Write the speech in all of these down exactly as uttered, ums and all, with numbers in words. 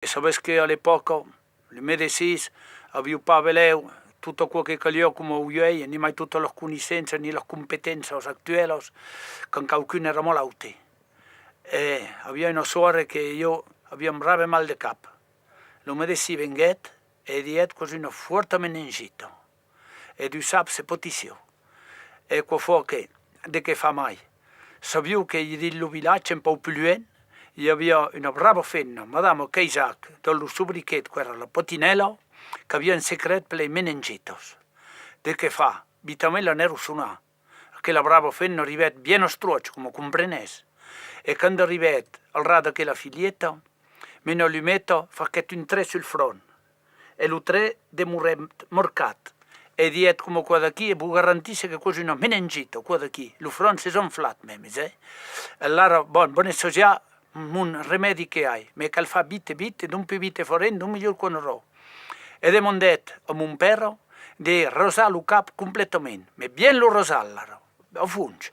E sabes que a l'epòca, los medecins avián pas belèu tot aquò que caliá coma uèi, ni mai totas las coneissenças ni las competéncias actuèlas quand qualqu'un èra malaute. E aviá una soirée que ieu aviá un brave mal de cap. Lo medecin venguèt e dièt: «Qu'as una fòrta meningita.» E Dieu sap se patissiá. E quò fa que, de qué far mai? Sabiá que dins lo vilatge, un pauc pus luènh, i aviá una brava femna, Madama Caisac, dont lo sobriquet qu'èra la Patinèla, qu'aviá un secret per las meningitas. De qué far? Vitament l'anèron sonar. Aquela brava femna arribèt bien astròch, coma comprenètz. E quand arribèt al ras d'aquela filheta, amb una lumeta faguèt un tret sul front. E lo tret demorèt marcat. E dièt: «Coma quò d'aquí, e vos garantisse que qu'as una meningita, quò d'aquí. Lo front s'es enflat mèmes, eh? Alara, bon, vau assajar mon remèdi que ai, mès cal far vite, vite, d'on pus vite farem, d'on melhor quò anarà.» E demandèt a mon pèra de rasar lo cap completament, mès bien lo rasar, alara, a fons.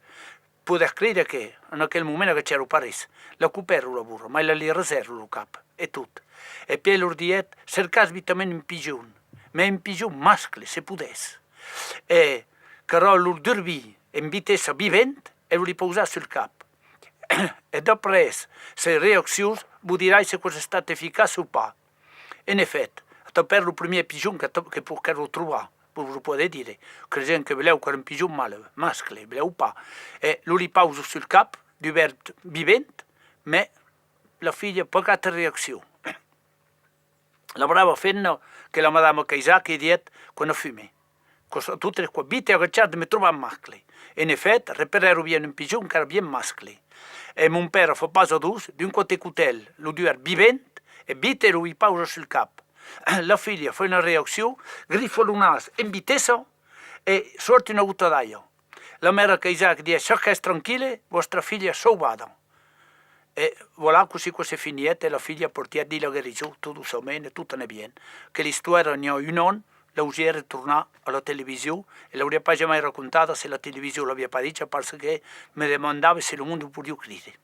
Podètz creire que, en aquel moment, agachèron pas res. La copèron la borra, mai la li rasèron lo cap, e tot. E pièi lor dièt: «Cercatz vitament un pijon, mès un pijon mascle, se podètz. E qu'aurà lor durbir en vitessa vivent e lo li pausatz sul cap. E d'après sas reaccions, vos dirai se qu'as estat eficaç o pas.» En efèt, atapèron lo primièr pijon que, que poguèron trobar, vos lo pòde dire, cresent que belèu qu'èra un pijon mâle, mascle, belèu pas, e lo li pausan sul cap, dubèrt vivent, mès la filha pas cap de reaccion. La brava femna, que la Madama Caisac, i dièt: «Quò n'es fumé. Quò, a totes, quò, vite agachatz de me trobar mascle.» En efèt, reperèron bien un pijon qu'èra bien mascle. E mon pèra fa pas a dos, d'un còp de cotèl, lo dubèrt vivent, e vite lo li pausa sul cap. La filha fa una reaccion, grifa lo nas en vitessa e sòrt una gota d'aiga. La mèra Caisac dièt: «Cercatz tranquille, vòstra filha es sauvada.» E voilà, cossí quò se finièt, e la filha partièt dins la guerison, tot doçament, e tot anèt bien. Aquela istòria, n'i a un an, l'ausiguère tornar a la television, e l'auriá pas jamai racontada se la television l'aviá pas dicha, parce que me demandave se lo monde o podiá crire.